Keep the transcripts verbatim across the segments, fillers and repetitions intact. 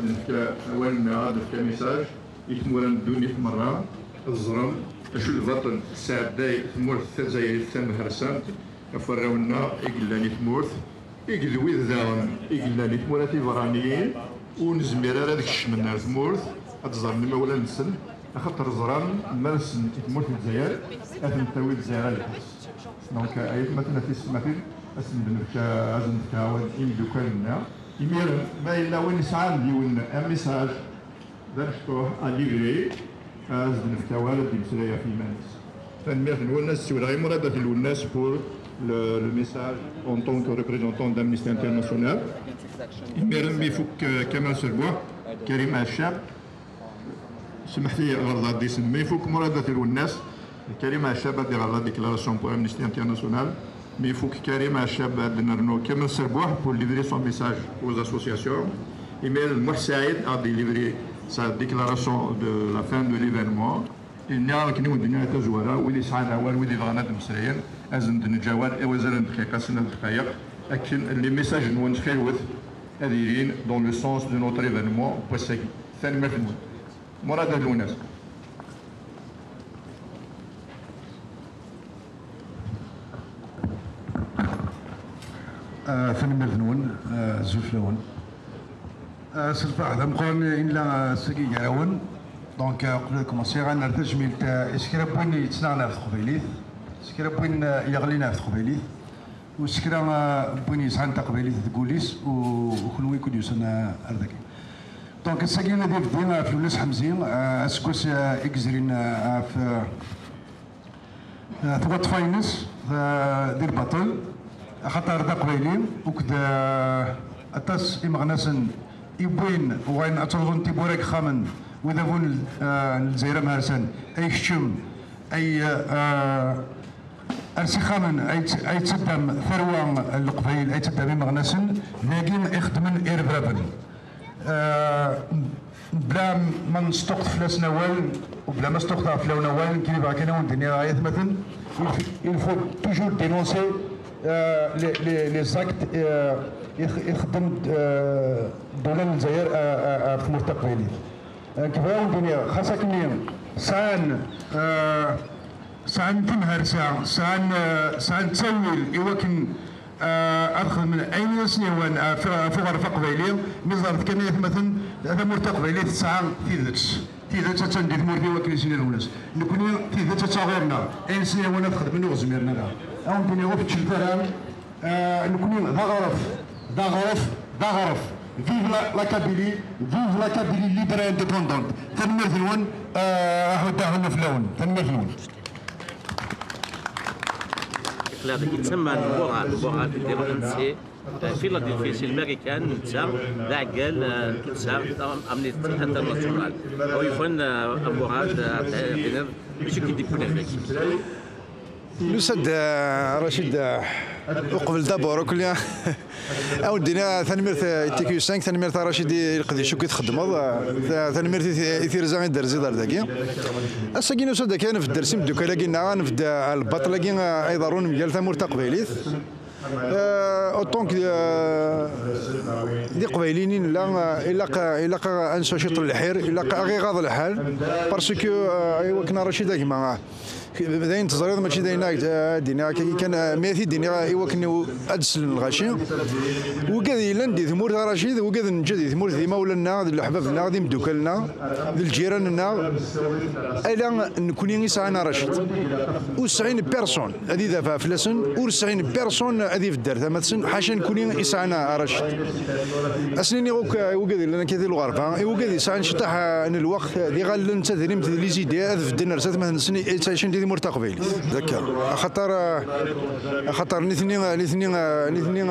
Nefka awal-nneɣ, ad nefk amessage i tmura n ddunit merra, ad ẓren acu d lbaṭel tesɛedday tmurt tazzayrit tamhersant ɣef warraw-nneɣ i yellan i tmurt, i d wid daɣen i yellan i tmura tiberraniyin, ur nezmir ara ad kecmen ar tmurt, ad ẓren imawlan-nsen, axaṭer ẓran iman-nsen i tmurt n Lezzayer, ad ten-tawi Lezzayer ad lḥes. Donc, ay atmaten, a tisetmatin, ad sen-d-nefk, ad sen-nefk awal i imeddukal-nneɣ. Imiren, ma yella win yesɛan d yiwen un message, d amecṭuḥ, à livrer, ad s-d-nefk awal, ad d-yemmeslay ɣef yiman-is. Tanemmirt-nwen, ad ssiwleɣ i Murad At Lwennas pour le, le message en tant que représentant d'Amnesty International. Imiren, mi ifuk, euh, Kamal Serboua, Karim Achab, Semḥet-iyi ɣer ḍad isem. Ma ifuk Murad At Lwennas, Karim Achab ad iɣer la déclaration pour Amnesty International. Ma ifuk Karim Achab, ad nernu Kamal Serboua pour livrer son message aux associations. Imiren Muḥ Saɛid ad délivrer sa déclaration de la fin de l'événement. Nniɣ akken i wen-d-nniɣ i tazwara, wid yesɛan awal, wid yebɣan ad mmeslayen, ad sen-d-neǧǧ awal i wazal n dqiqa, snat dqayeq, akken les messages-nwen, ttxil-wet, ad ilin dans le sens de notre événement n wass-agi. Tanemmirt-nwen. Murad At Lwennas. Ah, tanemmirt-nwen, ah, azul fell-awen. Ah, s lferḥ d ameqqran i nella, ah, ass-agi gar-awen. Donc, ah, qbel ad kmensiɣ, ad nerr tajmilt, ah, i s kra n win yettnaɣen ɣef teqbaylit, s kra n win, ah, yeɣlin ɣef teqbaylit. U s kra, ah, n win yesɛan taqbaylit deg wul-is, u, u kenwi i ken-d-yusan, ah, ar dagi. Donc, ass-agi ad ibeddi, ah, ɣef Lwennas Ḥemzi, ah, aseggas, ah, i yezrin, ah, ɣef, ah, ah, twaṭfa-ines, ah, di lbaṭel, axaṭer d aqbayli, uked, ah, aṭas imeɣnasen i wwin, u wayen ad ttruẓun tiwwura deg yexxamen, u adabu n, ah, n Lezzayer amharsan, ay keččem, ay, ah, ar s ixxamen ay tt-, ay ttaddam tarwa n Leqbayel, ay ttaddam imeɣnasen, dagi i xeddmen irebraben. Ah, bla ma nesṭuqet fell-asen awal, u bla ma sṭuqteɣ fell-awen awal, nekkini bɣiɣ kan ad wen-d-iniɣ, ay atmaten, il f-, il faut toujours dénoncer, ah, les, les, les actes, ah, i x-, i txeddem, ah, ddula n Lezzayer, ah, ah, ah, ɣef tmurt taqbaylit. Ah, nekk bɣiɣ ad wen-d-iniɣ, xas akken sɛan, ah, sɛan timhersa, sɛan, eh, sɛan ttawil i wakken, eh, ad xedmen ayen i asen-yehwan, eh, ɣef, ɣef uɣref aqbayli, mi ẓret kan ay atmaten, tamurt taqbaylit tesɛa tidet. Tidet attan di tmurt i wakken i s-nniɣ Lwennas. Nekni tidet attan ɣur-neɣ. Ayen i sen-yehwan ad xedmen ur zmiren ara. Ad wen-d-iniɣ ur fettcet ara. Ah, nekkni d aɣref, d aɣref, d aɣref. Vive la, la Kabylie, vive la Kabylie libre et indépendante. Tanemmirt-nwen, ah, aḥuddu aḥunnu fell-awen. Tanemmirt-nwen. Iqleɛ deg tama n Buɣal, Buɣal di Fransa, eh, Philadelphie, si Lmarikan, netta d aɛeggal, eh, n tuddsa Amnesty International. Aw yufan, eh, a Buɣal, eh, ad d-tiniḍ acu i k-id-iwwin ɣer dagi? Nusa-d, eh, Racid, eh, uqbel d'abord akk, a wen-d-iniɣ tanemmirt, eh, i T Q cinq, tanemmirt a Racid i leqdic akk i txeddmeḍ, eh, ta-, tanemmirt i ti-, i tirza i d-terziḍ ar dagi. Ass-agi nusa-d akka ad nbedd ar s imeddukal-agi-nneɣ, ad nbedd, eh, ar lbaṭel-agi, eh, ay iḍerrun mgal tamurt taqbaylit. Eh, autant que, eh, d iqbayliyen i nella, eh, ilaq, ilaq ad nesɛu ciṭ n lḥir, ilaq ad ɣ-iɣaḍ lḥal, parce que, eh, i wakken a Racid a gma, eh, d ayen teẓriḍ, mačči d ayen ad d-iniɣ akka kan, eh, mi ad t-id-iniɣ i wakken ad d-slen lɣaci. Wigad yellan di tmurt a Racid, wigad neǧǧa di tmurt d imawlan-nneɣ, d leḥbab-nneɣ, d imeddukal-nneɣ, d lǧiran-nneɣ, ala nekni i sɛan a Racid. Ur sɛin personne ad idafeɛ fell-asen, ur sɛin personne ad ibedd ar tama-tsen, ḥaca nekni i sɛan a Racid. Ad sen-iniɣ akk i wigad yellan akka di lɣerba, i wigad yesɛan ciṭaḥ n lweqt, d iɣallen d tadrimt d les idées, ad bedden ar satmaten-nsen i ttɛicen di tmurt taqbaylit. D akka. Axaṭer, axaṭer nitni, nitni, nitni,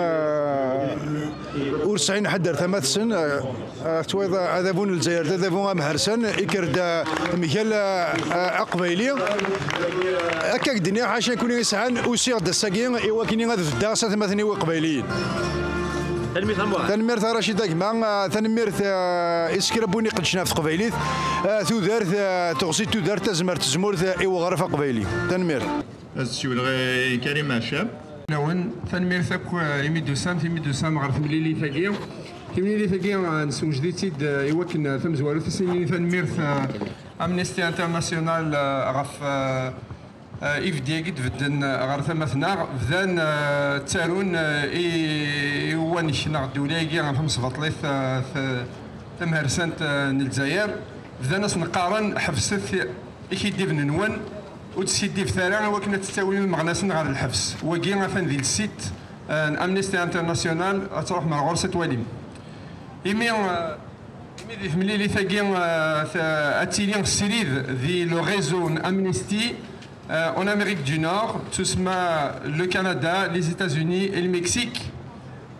ur sɛin ḥedd ar tama-tsen, tettwayeḍ adabu n Lezzayer d adabu amhersan, ikker-d, eh, mgal, eh, aqbayli. Akka k-d-nniɣ, ḥaca nekni i sɛan, usiɣ-d ass-agi i wakken ad beddeɣ s atmaten-iw iqbayliyen. Tanemmirt a Murat. Tanemmirt a Racid a gma, eh, tanemmirt, eh, i s kra n win iqeddcen ɣef teqbaylit, eh, tudert, eh, teɣzi tudert, tazmert tezmurt, eh, i weɣref aqbayli. Tanemmirt. Ad siwleɣ i Karim Aɛcab. Lawen, tanemmirt akk, eh, imi d-tusam, imi d-tusam ɣer temlilit-agi. Timlilit-agi, eh, neswejed-itt-id, eh, i wakken, eh, tamezwarut, ad s-nini tanemmirt, eh, Amnesty International, eh, ɣef, eh, eh, ibeddi-agi d-bedden, eh, ɣer tama-tneɣ. Bdan, eh, ttarun, eh, i, i uwanek neɣ ddewla-agi tamesbaṭlit, eh, t-, tamhersant, eh, n Lezzayer. Bdan asen-qqaren: "Ḥebset ikidiben-nwen, ur ttkiddibet ara i wakken ad tettawim imeɣnasen ɣer lḥebs." Wagi atan di lsit, eh, n Amnesty International, ad truḥem ar ɣur-s ad twalim. Imi, eh, imi di temlilit-agi, eh, t-, ad tili srid di le réseau n Amnesty, eh, en Amérique du Nord, tusma le Canada, les États-Unis et le Mexique.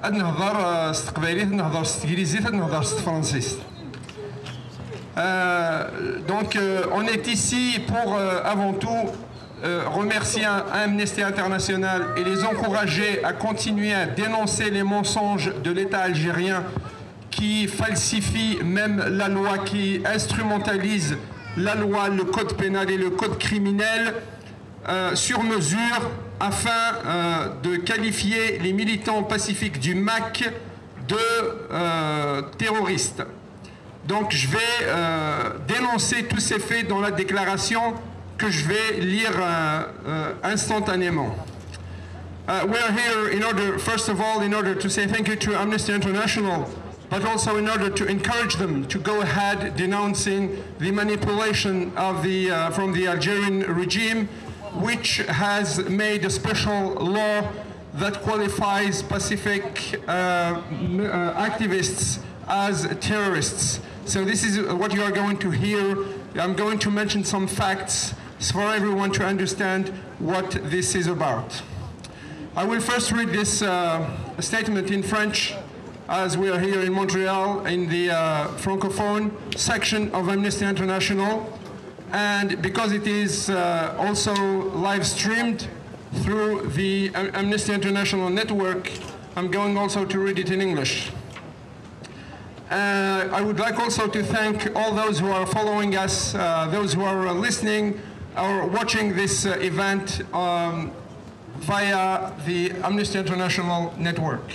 Ad nehḍer, eh, s teqbaylit, ad nehḍer s teglizit, ad nehḍer s tefransist. Euh, donc, euh, on est ici pour, euh, avant tout, euh, remercier Amnesty International et les encourager à continuer à dénoncer les mensonges de l'État algérien qui falsifie même la loi, qui instrumentalise la loi, le code pénal et le code criminel, euh, sur mesure afin, euh, de qualifier les militants pacifiques du MAK de, euh, terroristes. Donc je vais, euh, dénoncer tous ces faits dans la déclaration que je vais lire, euh, euh, instantanément. Uh, we are here in order, first of all, in order to say thank you to Amnesty International, but also in order to encourage them to go ahead denouncing the manipulation of the, uh, from the Algerian regime, which has made a special law that qualifies pacific, uh, m-, uh, activists as terrorists. So this is what you are going to hear. I'm going to mention some facts for everyone to understand what this is about. I will first read this, uh, statement in French, as we are here in Montreal in the, uh, francophone section of Amnesty International, and because it is, uh, also live streamed through the Am-, Amnesty International network, I'm going also to read it in English. Uh, I would like also to thank all those who are following us, uh, those who are, uh, listening or watching this, uh, event, um, via the Amnesty International network.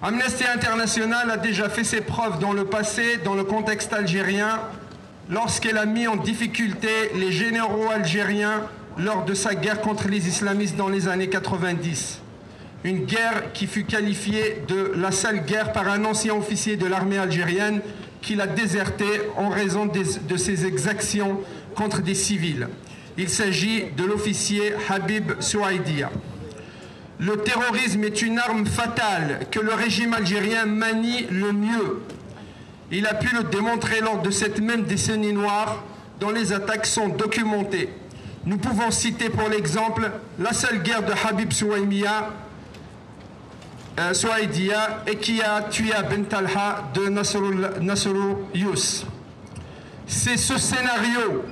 Amnesty International a déjà fait ses preuves dans le passé, dans le contexte algérien, lorsqu'elle a mis en difficulté les généraux algériens lors de sa guerre contre les islamistes dans les années quatre-vingt-dix. Une guerre qui fut qualifiée de la sale guerre par un ancien officier de l'armée algérienne qui l'a déserté en raison des, de ses exactions contre des civils. Il s'agit de l'officier Habib Souaïdia. Le terrorisme est une arme fatale que le régime algérien manie le mieux. Il a pu le démontrer lors de cette même décennie noire dont les attaques sont documentées. Nous pouvons citer pour l'exemple la sale guerre de Habib Souaïmia, euh, Souaïdia, et qui a tué à Ben Talha de Nasrul-, Nasrou Yous. C'est ce scénario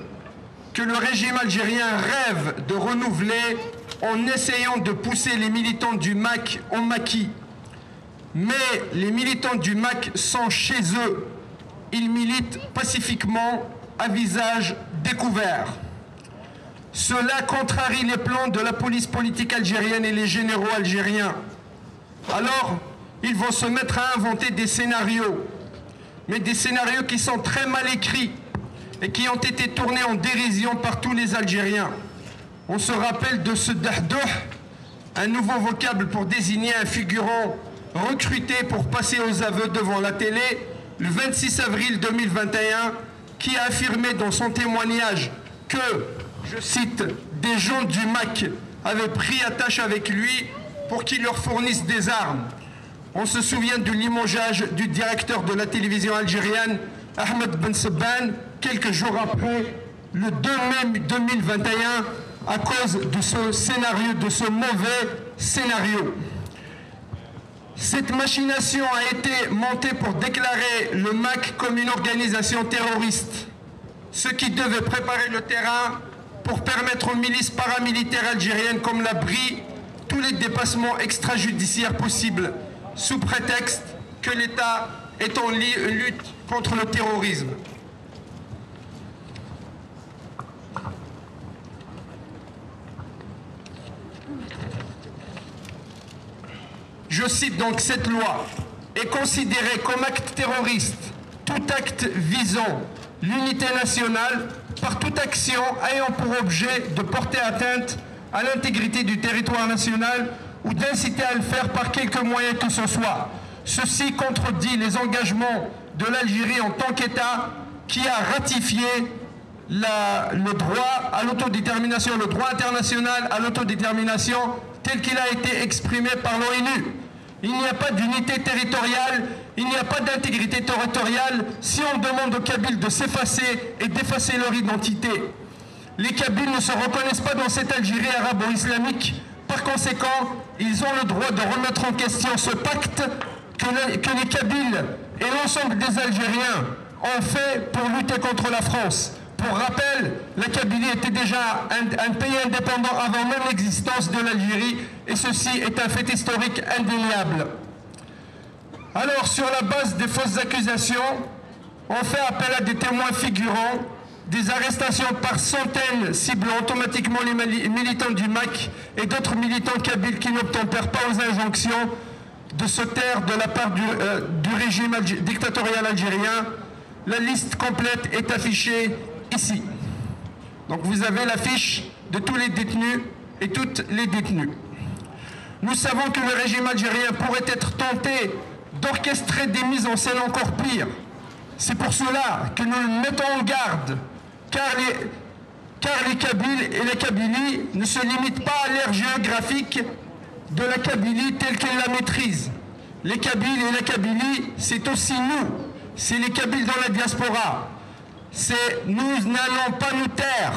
que le régime algérien rêve de renouveler en essayant de pousser les militants du MAK en maquis. Mais les militants du MAK sont chez eux. Ils militent pacifiquement à visage découvert. Cela contrarie les plans de la police politique algérienne et les généraux algériens. Alors, ils vont se mettre à inventer des scénarios, mais des scénarios qui sont très mal écrits et qui ont été tournés en dérision par tous les Algériens. On se rappelle de ce dahdouh, un nouveau vocable pour désigner un figurant recruté pour passer aux aveux devant la télé le vingt-six avril deux mille vingt et un, qui a affirmé dans son témoignage que, je cite, des gens du MAK avaient pris attache avec lui pour qu'il leur fournisse des armes. On se souvient du limogeage du directeur de la télévision algérienne, Ahmed Ben Sebban, quelques jours après, le deux mai deux mille vingt et un, à cause de ce scénario, de ce mauvais scénario. Cette machination a été montée pour déclarer le MAK comme une organisation terroriste, ce qui devait préparer le terrain pour permettre aux milices paramilitaires algériennes comme la BRI tous les dépassements extrajudiciaires possibles, sous prétexte que l'État est en li-, lutte contre le terrorisme. Je cite donc cette loi. Est considéré comme acte terroriste tout acte visant l'unité nationale par toute action ayant pour objet de porter atteinte à l'intégrité du territoire national ou d'inciter à le faire par quelque moyen que ce soit. Ceci contredit les engagements de l'Algérie en tant qu'État qui a ratifié la, le droit à l'autodétermination, le droit international à l'autodétermination tel qu'il a été exprimé par l'ONU. Il n'y a pas d'unité territoriale, il n'y a pas d'intégrité territoriale si on demande aux Kabyles de s'effacer et d'effacer leur identité. Les Kabyles ne se reconnaissent pas dans cette Algérie arabo-islamique. Par conséquent, ils ont le droit de remettre en question ce pacte que, le, que les Kabyles et l'ensemble des Algériens ont fait pour lutter contre la France. Pour rappel, la Kabylie était déjà un, un pays indépendant avant même l'existence de l'Algérie, et ceci est un fait historique indéniable. Alors, sur la base des fausses accusations, on fait appel à des témoins figurants, des arrestations par centaines ciblant automatiquement les militants du MAK et d'autres militants kabyles qui n'obtempèrent pas aux injonctions de se taire de la part du, euh, du régime dictatorial algérien. La liste complète est affichée ici. Donc vous avez l'affiche de tous les détenus et toutes les détenues. Nous savons que le régime algérien pourrait être tenté d'orchestrer des mises en scène encore pires. C'est pour cela que nous le mettons en garde, car les, car les Kabyles et la Kabylie ne se limitent pas à l'aire géographique de la Kabylie telle qu'elle la maîtrise. Les Kabyles et la Kabylie, c'est aussi nous, c'est les Kabyles dans la diaspora, c'est nous n'allons pas nous taire.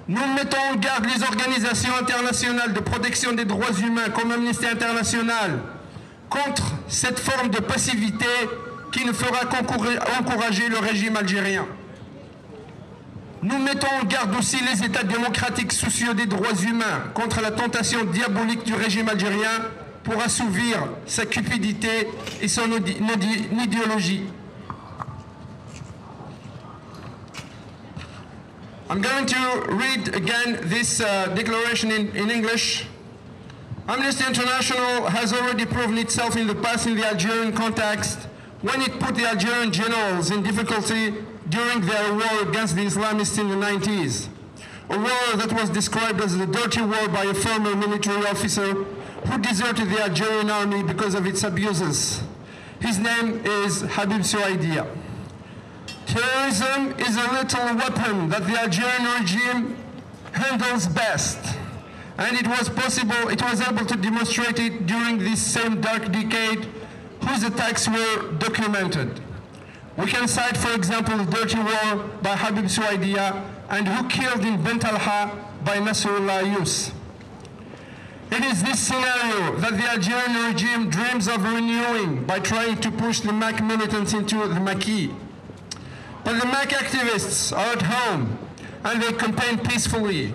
Nous mettons en garde les organisations internationales de protection des droits humains comme Amnesty International contre cette forme de passivité qui ne fera qu'encourager le régime algérien. Nous mettons en garde aussi les États démocratiques soucieux des droits humains contre la tentation diabolique du régime algérien pour assouvir sa cupidité et son idéologie. I'm going to read again this uh, declaration in, in English. Amnesty International has already proven itself in the past in the Algerian context when it put the Algerian generals in difficulty during their war against the Islamists in the nineties. A war that was described as the dirty war by a former military officer who deserted the Algerian army because of its abuses. His name is Habib Suaidia. Terrorism is a little weapon that the Algerian regime handles best, and it was possible, it was able to demonstrate it during this same dark decade whose attacks were documented. We can cite, for example, the dirty war by Habib Suaidia and who killed in Bent Alha by Nasrullah Yus. It is this scenario that the Algerian regime dreams of renewing by trying to push the MAK militants into the maquis. But the MAK activists are at home and they campaign peacefully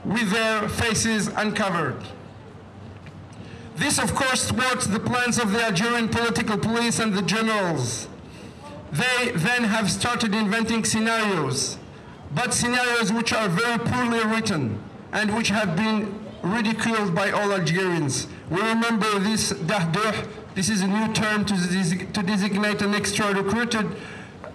with their faces uncovered. This, of course, thwarts the plans of the Algerian political police and the generals. They then have started inventing scenarios, but scenarios which are very poorly written and which have been ridiculed by all Algerians. We remember this dahduh. This is a new term to, to designate an extra recruited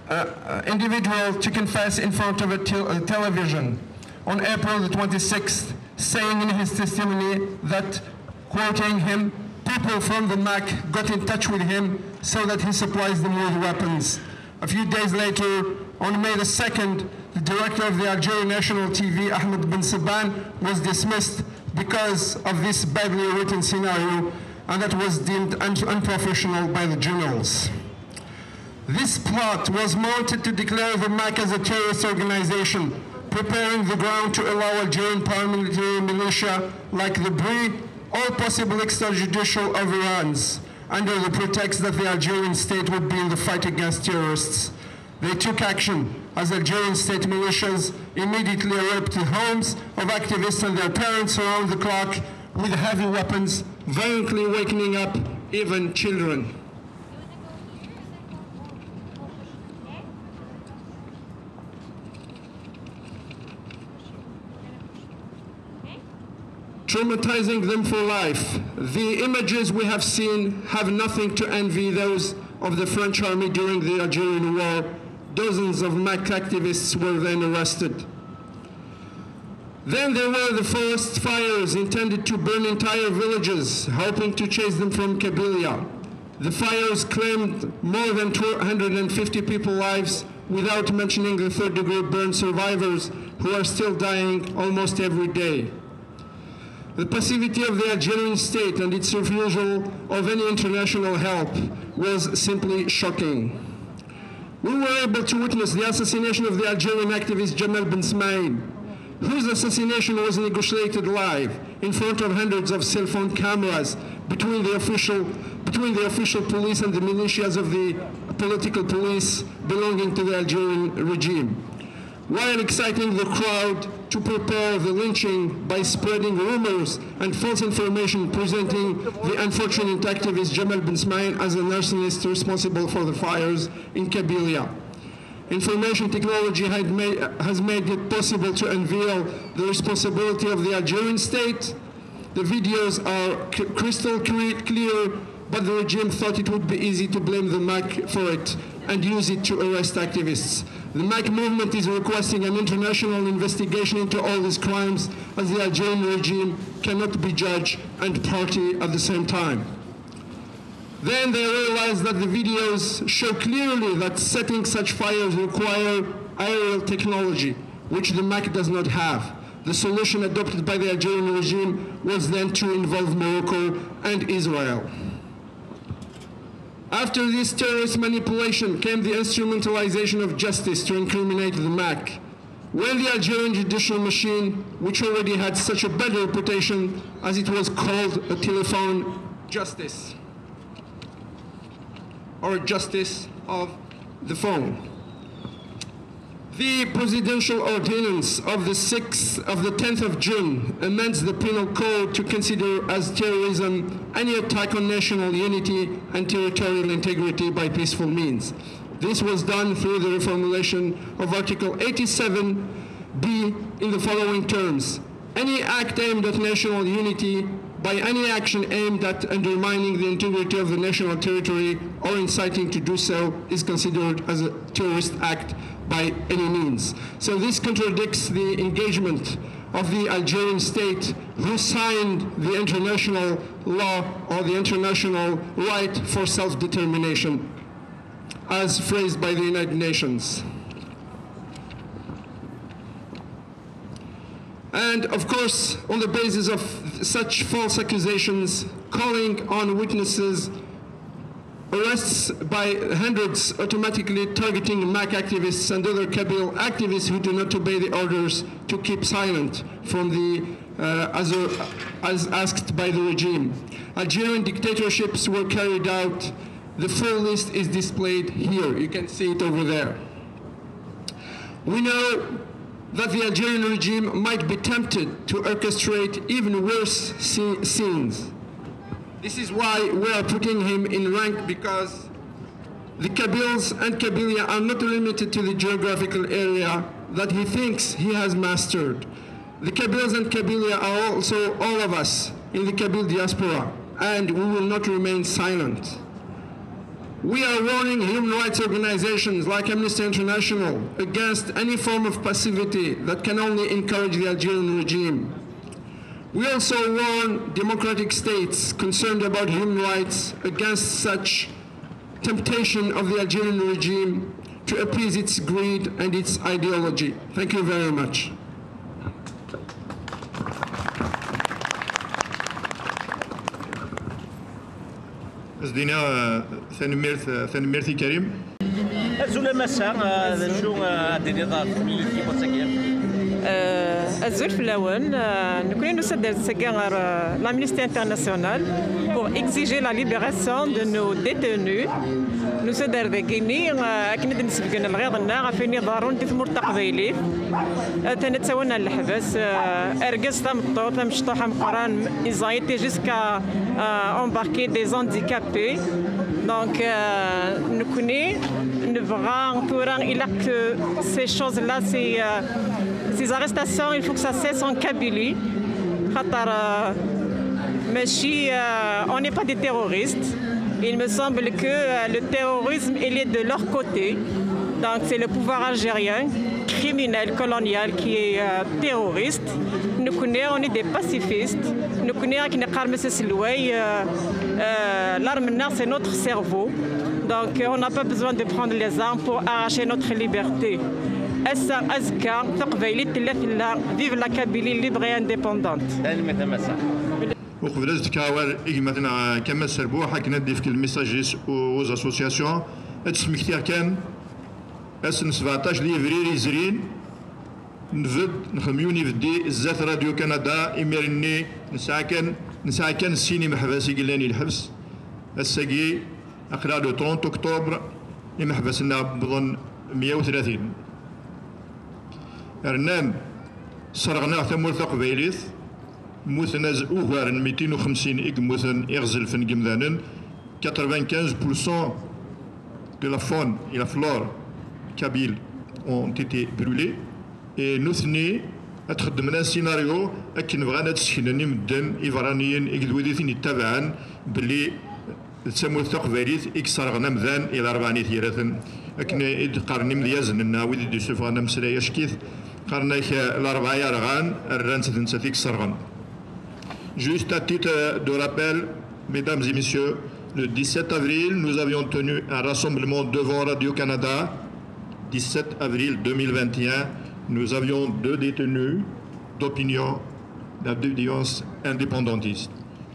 uh, uh, individual to confess in front of a, te a television on April the twenty-sixth, saying in his testimony that, quoting him, people from the MAK got in touch with him so that he supplies them with weapons. A few days later, on May the second, the director of the Algerian national T V, Ahmed Ben Seban, was dismissed because of this badly written scenario, and that was deemed un unprofessional by the generals. This plot was mounted to declare the MAK as a terrorist organization, preparing the ground to allow Algerian paramilitary militia like the BRI all possible extrajudicial overruns under the pretext that the Algerian state would be in the fight against terrorists. They took action as Algerian state militias immediately raped the homes of activists and their parents around the clock with heavy weapons, violently waking up even children. traumatizing them for life. The images we have seen have nothing to envy those of the French army during the Algerian war. Dozens of MAK activists were then arrested. Then there were the forest fires intended to burn entire villages, hoping to chase them from Kabylia. The fires claimed more than two hundred fifty people's lives, without mentioning the third degree burn survivors who are still dying almost every day. The passivity of the Algerian state and its refusal of any international help was simply shocking. We were able to witness the assassination of the Algerian activist Jamal Ben Smain, whose assassination was negotiated live in front of hundreds of cell phone cameras between the official, between the official police and the militias of the political police belonging to the Algerian regime, while exciting the crowd to prepare the lynching by spreading rumors and false information presenting the unfortunate activist Jamal Ben Smain as an arsonist responsible for the fires in Kabylia. Information technology had made, has made it possible to unveil the responsibility of the Algerian state. The videos are c- crystal cre- clear, but the regime thought it would be easy to blame the MAK for it and use it to arrest activists. The MAK movement is requesting an international investigation into all these crimes, as the Algerian regime cannot be judge and party at the same time. Then they realized that the videos show clearly that setting such fires require aerial technology, which the MAK does not have. The solution adopted by the Algerian regime was then to involve Morocco and Israel. After this terrorist manipulation came the instrumentalization of justice to incriminate the MAK. When the Algerian judicial machine, which already had such a bad reputation as it was called a telephone justice, or justice of the phone. The presidential ordinance of the sixth, of the tenth of June amends the penal code to consider as terrorism any attack on national unity and territorial integrity by peaceful means. This was done through the reformulation of Article eighty-seven B in the following terms: any act aimed at national unity by any action aimed at undermining the integrity of the national territory or inciting to do so is considered as a terrorist act by any means. So this contradicts the engagement of the Algerian state, who signed the international law or the international right for self-determination, as phrased by the United Nations. And of course, on the basis of such false accusations, calling on witnesses, arrests by hundreds, automatically targeting MAK activists and other Kabyle activists who do not obey the orders to keep silent from the, uh, as, a, as asked by the regime. Algerian dictatorships were carried out. The full list is displayed here. You can see it over there. We know that the Algerian regime might be tempted to orchestrate even worse sce- scenes. This is why we are putting him in rank, because the Kabyles and Kabylia are not limited to the geographical area that he thinks he has mastered. The Kabyles and Kabylia are also all of us in the Kabyle diaspora, and we will not remain silent. We are warning human rights organizations like Amnesty International against any form of passivity that can only encourage the Algerian regime. We also warn democratic states concerned about human rights against such temptation of the Algerian regime to appease its greed and its ideology. Thank you very much. As d-iniɣ, eh, tanemmirt, eh, tanemmirt i Karim. Azul a massa, eh, d acu, eh, ad d-tiniḍ ɣef temlilit n yiwet-agi? Eh, azul fell-awen. Eh, nekkni nusa-d ar tagi ɣer, eh, l'Amnesty International pour exiger la libération de nos détenus. Nusa-d ar dagini, eh, akken ad d-nesbeggen lɣiḍ-nneɣ ɣef ayen iḍerrun di tmurt taqbaylit. Atan ad tt-awin ɣer leḥbas, eh, argaz, tameṭṭut, amecṭuḥ, ameqqran, ils ont été jusqu'à, euh, embarquer des handicapés. Donc, euh, nekkni nebɣa tura, il a que ces choses-là, ces, euh, ces arrestations, il faut que ça cesse en Kabylie. Qatar, euh, ماشي, euh, on n'est pas des terroristes. Il me semble que, euh, le terrorisme, il est de leur côté. Donc c'est le pouvoir algérien, criminel, colonial, qui est, euh, terroriste. Nous, on est des pacifistes. Nous, euh, euh, l'arme, c'est notre cerveau. Donc, euh, on n'a pas besoin de prendre les armes pour arracher notre liberté. Ass-a azekka, taqbaylit tella tella. Vive la Kabylie libre et indépendante. Tanemmirt a Massa. Uqbel ad d-fkeɣ awal i gma-tneɣ Kamal Serbuḥ, akken ad d-yefk lmissage-is aux associations, ad d-smektiɣ kan, ass n sebɛṭac d yebrir yezrin, nbedd, nxemmem yiwen ibeddi zdat Radio Canada, imir-nni nesɛa kan, nesɛa kan sin imeḥbas i yellan i lḥebs. Ass-agi, aql-aɣ le trente octobre, imeḥbas-nneɣ wwḍen meyya u tlatin. Rnan, sserɣen-aɣ tamurt taqbaylit, mmuten az-, ugar n mitin u xemsin i yemmuten, iɣzelfen n yimdanen, quatre-vingt-quinze pour cent de la faune et la flore kabyle ont été brûlés. Et nutni ad xeddmen un scénario akken bɣan ad seknen i medden iberraniyen i d wid i ten-yettabaɛen belli d tamurt taqbaylit i yesserɣen amdan i larebɛa n yiraten, akken i d-qqaren imedyazen-nneɣ, wid i d-yessufɣen ameslay acek-it, qqaren-ak larebɛa yerɣan, rran-tt d nettat i yesserɣen. Juste à titre de rappel, mesdames et messieurs, le dix-sept avril, nous avions tenu un rassemblement devant Radio-Canada. Dix-sept avril deux mille vingt et un, nous avions deux détenus d'opinion, d'obédience indépendantiste.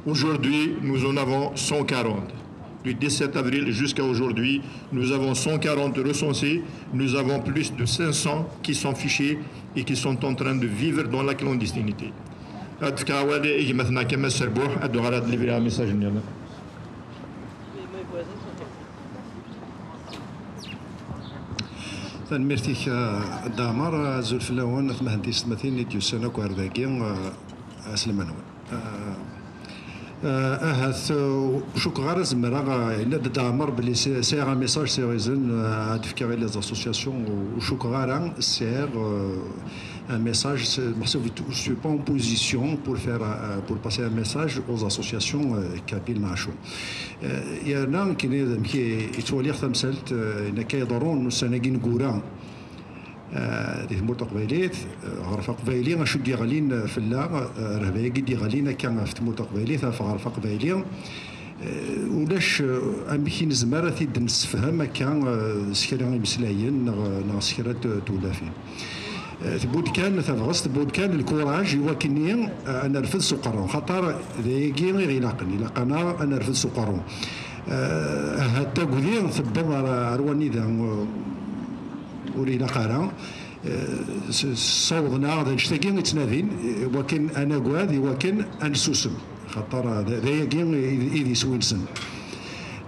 Aujourd'hui, nous en avons cent quarante. Du dix-sept avril jusqu'à aujourd'hui, nous avons cent quarante recensés. Nous avons plus de cinq cents qui sont fichés et qui sont en train de vivre dans la clandestinité. Ad d-fkeɣ awal i gma-tneɣ Kamal Serbuḥ, ad d-uɣal ad d-livriɣ message-nni. Tanemmirt-ik, a Dda Ɛmer. Azul fell-awen, a tmahent tisetmatin i d-yusan akk ar dagi, a, ɛeslama-nwen. A, a, ahat, a, ur cukkeɣ ara zemreɣ, a, yenna-d Dda Ɛmer belli s-, sɛiɣ un message sérieux, a, ad d-fkeɣ i les associations, ur, ur cukkeɣ ara sɛiɣ, a, un message, c'est, meḥsub, je suis pas en position pour faire, euh, pour passer un message aux associations, euh, kabyles neɣ acu. Euh, yerna nekkini d amek i, i ttwaliɣ tamsalt, euh, ayen akka iḍerrun ussan-agi ineggura, euh, di tmurt taqbaylit, euh, aɣref aqbayli, acu d-yeɣlin fell-aɣ, euh, rrehba-agi d-yeɣlin akka ɣef tmurt taqbaylit, ɣef uɣref aqbayli. Eh, ulac, eh, amek i nezmer ad t-id-nessefhem akka, eh, s kra imeslayen neɣ, neɣ s kra n t-, tewlafin. Eh, tewwi-d kan tabɣest, tewwi-d kan lkuraj i wakken-nni, eh, ad nerfed s uqerru. Xaṭer d ayagi i ɣ-ilaqen, ilaq-aneɣ ad nerfed s uqerru. Eh, ahat tagdi tewweḍ ar, ar wanida, eh, ur ilaq ara. Eh, s-, ssawḍen-aɣ d annect-agi i ttnadin, eh, wakken ad nagad, i wakken ad nsusem. Xaṭer, eh, d, d ayagi i, i d iswi-nsen.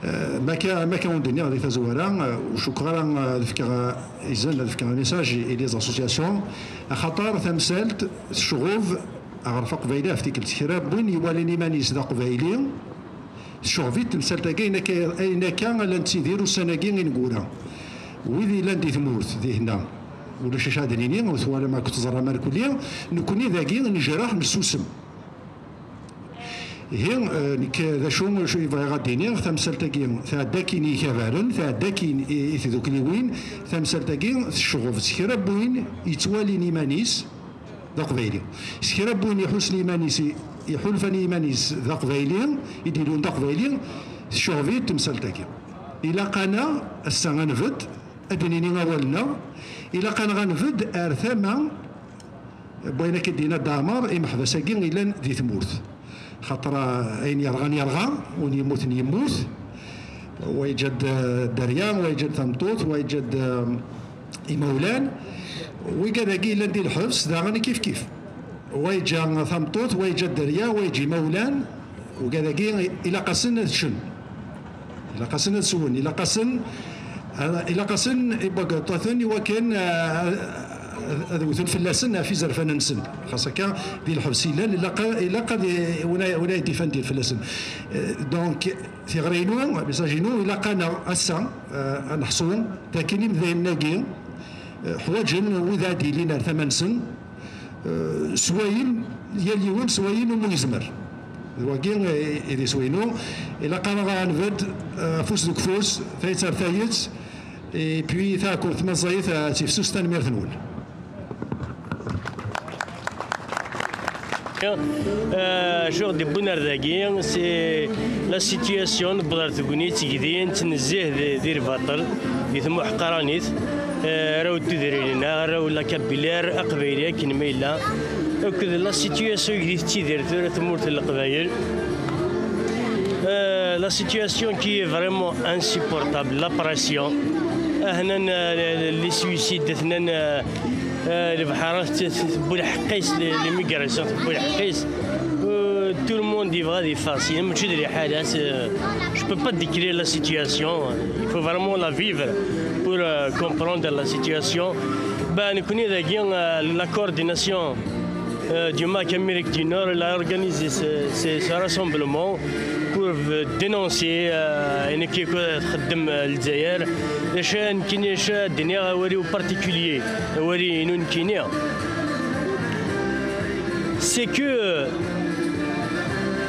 Eh, ma akka, ma akka wen-d-nniɣ di tazwara, eh, ur cukkeɣ ara, eh, ad fkeɣ, eh, izen, ad fkeɣ message i, i les associations, axaṭer tamsalt tecɣub aɣref aqbayli ɣef tikkelt. Kra n win iwalan iman-is d aqbayli, tecɣeb-it temsalt-agi, ayen akka, ayen akka la nettidir ussan-agi ineggura. Wid yellan di tmurt, dihna, ulac acu ad nini, ur twalam akk teẓram irkelli, nekkni dagi nejreḥ, nessusem. Ihi, eh, nekk d acu, acu i bɣiɣ ad d-iniɣ, tamsalt-agi tɛedda akkin i yikabaren, tɛedda akkin i, i tdukliwin, tamsalt-agi tecɣeb s kra n win yettwalin iman-is d aqbayli. S kra n win iḥussen iman-is, i-, iḥulfan i iman-is d aqbayli, i d-ilun d aqbayli, tecɣeb-it temsalt-agi. Ilaq-aneɣ ass-a ad nbedd, ad d-nini awal-nneɣ, ilaq-aneɣ ad nbedd ar tama n wayen akka d-yenna Dda Ɛmer, imeḥbas-agi yellan di tmurt. Xaṭer, ah, ayen yerɣan yerɣa, win yemmuten yemmut, wa yeǧǧa-d, ah, dderya, wa yeǧǧa-d tameṭṭut, wa yeǧǧa-d, ah, imawlan. Wigad-agi yellan di lḥebs, daɣen kif kif. Wa yeǧǧa tameṭṭut, wa yeǧǧa dderya, wa yeǧǧa imawlan. Wigad-agi ilaq-asen ad ččen. Ilaq-asen ad swen, ilaq-asen, ilaq-asen ibagraṭaten i wakken, ah, ad, ad wten fell-asen ɣef izerfan-nsen. Xas akka, di lḥebs i llan, ilaq, ilaq ad i-, win ay, win ay d-ifan dir fell-asen. Eh, donc, tiɣri-inu, message-inu, ilaq-aneɣ ass-a, ah, ad neḥṣu, d akken imdanen-agi, eh, ḥwaǧen wid ad d-yilin ar tama-nsen, eh, s wayen Yal yiwen s wayen umi yezmer. D wagi i d iswi-inu. Ilaq-aɣ ad nbedd, eh, afus deg ufus, tayet ar tayet, et puis taɛkemt ma ẓẓayet ad tifsus. Tanemmirt-nwen. Euh, acu ɣ-d-iwwin ar dagi, c'est la situation, newweḍ ar tegnit, gdi, nettnezzih di, di lbaṭel, di tmuḥqranit, euh, arraw n tudrin-nneɣ, arraw n la Kabylie, aqbayli akken ma yella, akked la situation i tettidir tura tmurt n Leqbayel. Euh, la situation qui est vraiment insupportable, la pression. Ahnan, euh, les suicides, ahnan, euh, euh, lebḥer tewwi lḥeqq-is, l'immigration tewwi lḥeqq-is. Euh, tout le monde yebɣa ad iffeɣ syin, mačči d liḥala, c'est, euh, je peux pas décrire la situation. Il faut vraiment la vivre pour, euh, comprendre la situation. Ben, nekkni dagi, euh, la coordination euh, du MAK Amérique du Nord, il a organisé ce, ce, ce rassemblement pour, euh, dénoncer, euh, ayen akka i txeddem, euh, Lezzayer. D acu nekkini, d acu ad d-iniɣ, awal-iw particulier, awal-inu nekkini, c'est que, euh,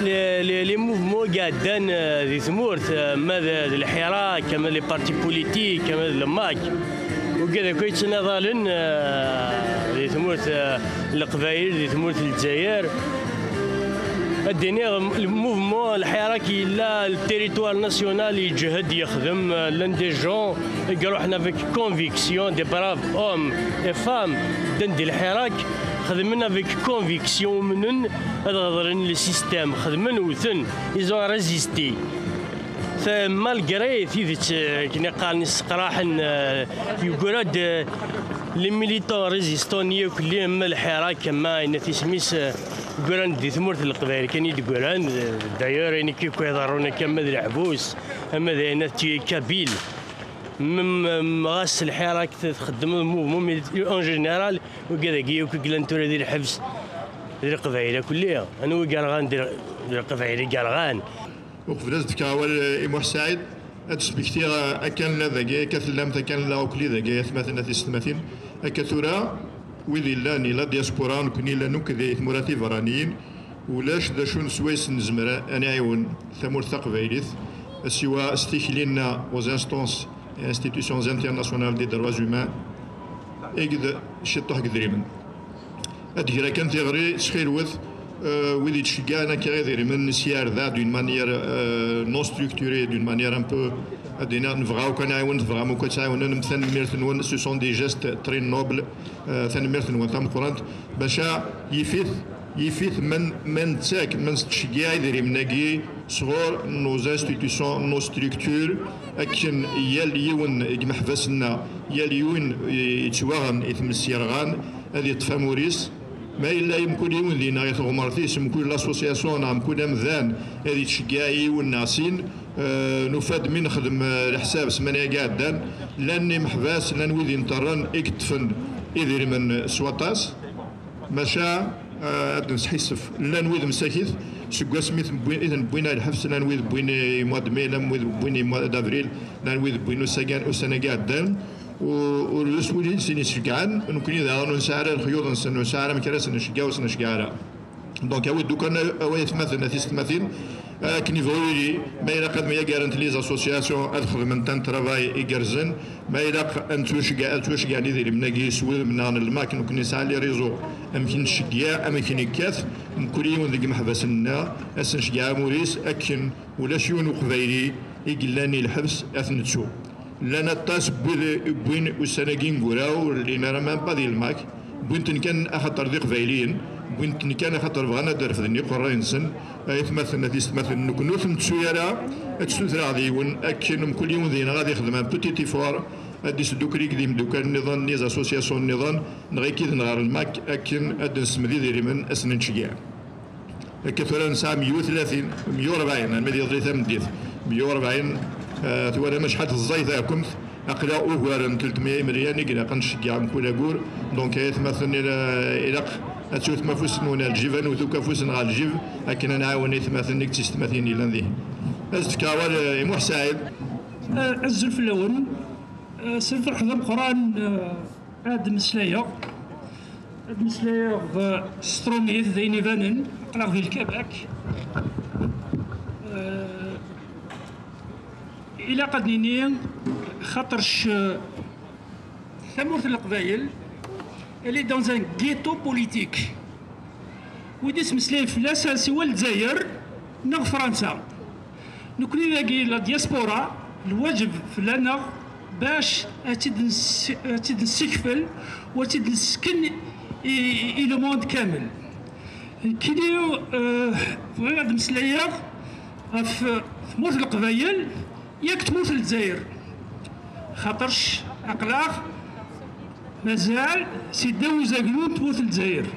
les, les, les mouvements i iɛeddan, euh, di tmurt, euh, ma d, d lḥirak, ma d les partis politiques, ma d le MAK, wigad akk yettnaḍalen, euh, di tmurt, euh, n Leqbayel, di tmurt n Lezzayer. Ad d-iniɣ, le mouvement, lḥirak yella, le territoire national yeǧhed, yexdem, euh, llan des gens i iruḥen avec conviction, des braves hommes et femmes, ddan di lḥirak, xedmen avec conviction, umnen ad ɣeḍlen le système, xedmen, wten, ils ont résisté. Malgré tidet, euh, akken i qqaren iseqraḥen, euh, yeggra-d, euh, les militants résistants-nni akk, lli ama lḥirak, ama yenna tisem-is, euh, ggran-d di tmurt n Leqbayel kan i d-ggran. Euh, d'ailleurs, ayen akka akk iḍerrun akka, ama d leḥbus, ama d ayen at tuer kabyle, même, euh, ɣas lḥirak txeddem mouvement, mais en général, wigad-agi akk i yellan tura di lḥebs, d Leqbayel akk-lli. Anwa i yerɣan di, di Leqbayel i yerɣan? Uqbel ad d-fkeɣ awal i Muḥ Saɛid, ad d-smektiɣ, eh, akka nella dagi, akka tellamt, akka nella ukli dagi, atmaten, a tisetmatin. Akka tura, wid illan i la diaspora, nekkni llan akk di tmura tiberraniyin, ulac d acu n swayes nezmer ad nɛiwen tamurt taqbaylit, siwa s tikli-nneɣ aux instances et institutions internationales des droits humains, akked ciṭuḥ n yedrimen. Ad d-greɣ kan tiɣri, ttxil-wet, eh, wid yettceggiɛen akka idrimen s yarda, d'une manière, eh, non structurée, d'une manière un peu, ad d-iniɣ, nebɣa akk ad nɛiwen, tebɣam akk ad tɛiwnem, tanemmirt-nwen, ce sont des gestes très nobles, eh, tanemmirt-nwen tameqqrant, maca yif-it, yif-it ma n-, ma nettak, ma nettceggiɛ idrimen-agi sɣur nos institutions, nos structures, akken yal yiwen deg imeḥbas-nneɣ, yal yiwen yettwaɣen i tmes yerɣan, ad yeṭṭef amur-is. Ma yella mkul yiwen dinna i tɣemert-is, mkul l'association neɣ mkul amdan ad yettceggiɛ yiwen neɣ sin, eh, nufa-d mi nexdem, eh, leḥsab ssmana-agi iɛeddan, llan imeḥbas, llan wid inṭerren i yeṭṭfen idrimen s waṭas. Maca, eh, ad nesḥissef, llan wid msakit, seg wasmi i ten-wwin, i ten-wwin ar lḥebs, llan wid wwin i mois de mai, llan wid wwin i mois d'avril, llan wid wwin ussan-agi iɛeddan. U-, ur d aswul i sin iceggɛen, nekkni daɣen ur nesɛi ara lexyuḍ-nsen, ur nesɛi ara amek ara sen-nceggeɛ, ur sen-nceggeɛ ara. Donc, awi-d ukan, a-, away atmaten, a tisetmatin, akken yebɣu yili, ma ilaq ad myagarent les associations, ad xedment un travail igerrzen, ma ilaq ad nettwaceggeɛ, ad ttwaceggeɛen idrimen-agi s wudem-nneɣ n lmak, nekkni nesɛa les réseaux, amek nceggeɛ, amek nekkat, mkul yiwen deg imeḥbas-nneɣ, ad s-nceggeɛ amur-is, akken ulac yiwen uqbayli i yellan i lḥebs, ad t-nettu. Llan aṭas n wid wwin ussan-agi ineggura ur llin ara même pas di lmak, wwin-ten kan axaṭer d iqbayliyen, wwin-ten kan axaṭer bɣan ad refden iqerray-nsen. Ay atmaten, a tisetmatin, nekkni ur ten-nettu ara, ad ssutreɣ d yiwen akken mkul yiwen deg-neɣ ad ixdem un petit effort, ad d-isdukkel akked imeddukal nniḍen, les associations nniḍen, neɣ akkid-neɣ ɣer lmak akken ad d-nesmed idrimen, ad sen-nettceggiɛ. Akka tura nesɛa meyya u tlatin, meyya u rebɛin, armi d iḍelli tameddit, meyya u rebɛin, eh, twalam acḥal teẓẓay taɛkemt, aql-aɣ ugar n telt meyya imelyan i ilaq ad nceggeɛ mkul agur. Donc ay atmaten, ila-, ilaq ad tewtem afus-nwen ar lǧib, ad newt akk afus-nneɣ ar lǧib akken ad nɛawen aytmaten akked tisetmatin yellan dihin. Ad s-d-fkeɣ awal, eh, i Muḥ Saɛid. Eh, azul fell-awen. Eh, s lferḥ d ameqqran, eh, ad d-mmeslayeɣ. Ad meslayeɣ s trumit, d ayen ibanen, aql-aɣ di lkabak. Eh, ilaq ad nini, xaṭerc, eh, tamurt n Leqbayel, elle est dans un ghetto politique. Wid ittmeslayen fell-as, siwa Lezzayer neɣ Fransa. Nekni dagi, la diaspora, lwaǧeb fell-aneɣ bac ad tt-id-ness-, ad tt-id-nessekfel u ad tt-id-nessken i, i, i le monde kamel. Nekkini, eh, bɣiɣ ad meslayeɣ ɣef tmurt n Leqbayel, yak tmurt n Lezzayer. Xaṭerc, aql-aɣ mazal si ddaw uzaglu n tmurt n Lezzayer.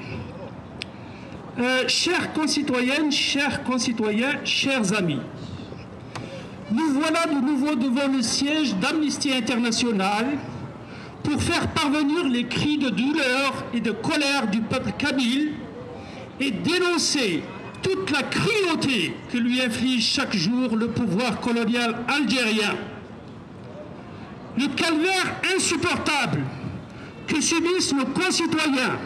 Euh, chères concitoyennes, chers concitoyens, chers amis, nous voilà de nouveau devant le siège d'Amnesty International pour faire parvenir les cris de douleur et de colère du peuple kabyle et dénoncer toute la cruauté que lui inflige chaque jour le pouvoir colonial algérien. Le calvaire insupportable que subissent nos concitoyens,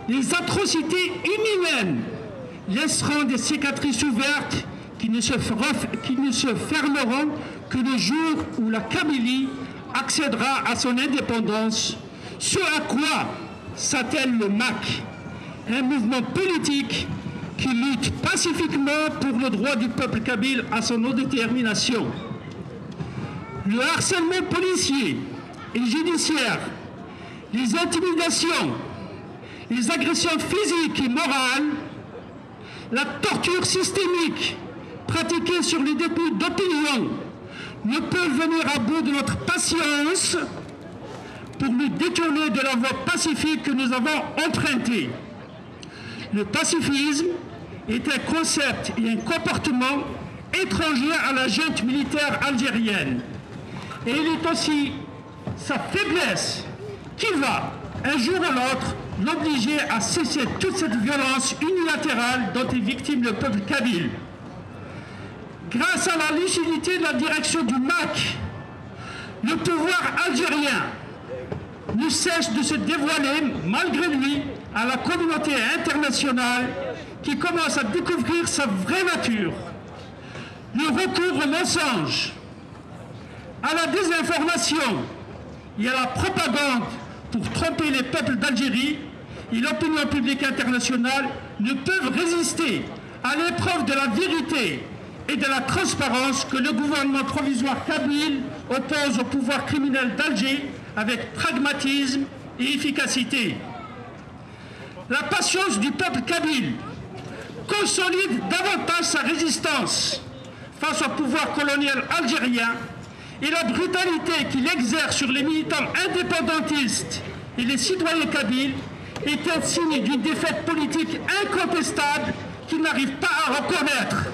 les atrocités inhumaines laisseront des cicatrices ouvertes qui ne se ferf-, qui ne se fermeront que le jour où la Kabylie accédera à son indépendance. Ce à quoi s'attelle le MAK, un mouvement politique qui lutte pacifiquement pour le droit du peuple kabyle à son autodétermination. Le harcèlement policier et judiciaire, les intimidations, les agressions physiques et morales, la torture systémique pratiquée sur les détenus d'opinion ne peut venir à bout de notre patience pour nous détourner de la voie pacifique que nous avons empruntée. Le pacifisme est un concept et un comportement étranger à la junte militaire algérienne. Et il est aussi sa faiblesse qui va, un jour ou l'autre, l'obliger à cesser toute cette violence unilatérale dont est victime le peuple kabyle. Grâce à la lucidité de la direction du MAK, le pouvoir algérien ne cesse de se dévoiler malgré lui à la communauté internationale qui commence à découvrir sa vraie nature. Le recours au mensonge, à la désinformation et à la propagande pour tromper les peuples d'Algérie et l'opinion publique internationale ne peuvent résister à l'épreuve de la vérité et de la transparence que le gouvernement provisoire kabyle oppose au pouvoir criminel d'Alger avec pragmatisme et efficacité. La patience du peuple kabyle consolide davantage sa résistance face au pouvoir colonial algérien et la brutalité qu'il exerce sur les militants indépendantistes et les citoyens kabyles est un signe d'une défaite politique incontestable qu'il n'arrive pas à reconnaître.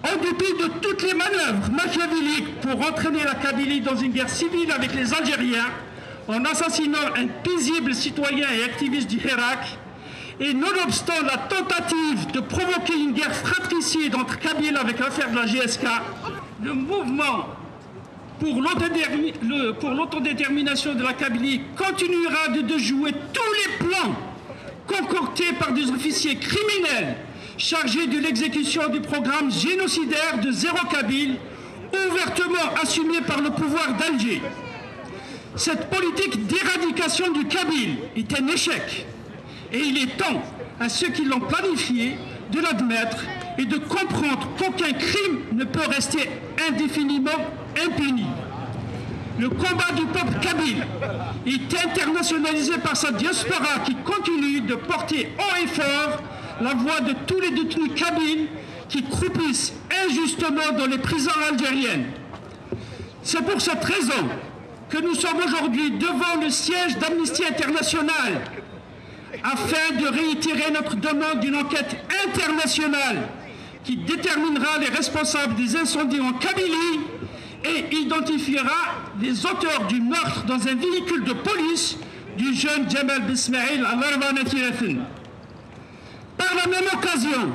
En dépit de toutes les manœuvres machiavéliques pour entraîner la Kabylie dans une guerre civile avec les Algériens, en assassinant un paisible citoyen et activiste du Hirak, et nonobstant la tentative de provoquer une guerre fratricide entre Kabyles avec l'affaire de la G S K, le mouvement pour l'autodétermi-, le, pour l'autodétermination de la Kabylie continuera de, de jouer tous les plans concoctés par des officiers criminels chargés de l'exécution du programme génocidaire de Zéro Kabyle, ouvertement assumé par le pouvoir d'Alger. Cette politique d'éradication du kabyle est un échec et il est temps à ceux qui l'ont planifié de l'admettre et de comprendre qu'aucun crime ne peut rester indéfiniment impuni. Le combat du peuple kabyle est internationalisé par sa diaspora qui continue de porter haut et fort la voix de tous les détenus kabyles qui croupissent injustement dans les prisons algériennes. C'est pour cette raison que nous sommes aujourd'hui devant le siège d'Amnesty International afin de réitérer notre demande d'une enquête internationale qui déterminera les responsables des incendies en Kabylie et identifiera les auteurs du meurtre dans un véhicule de police du jeune Jamal Bismail Alarvan Atiafen. Par la même occasion,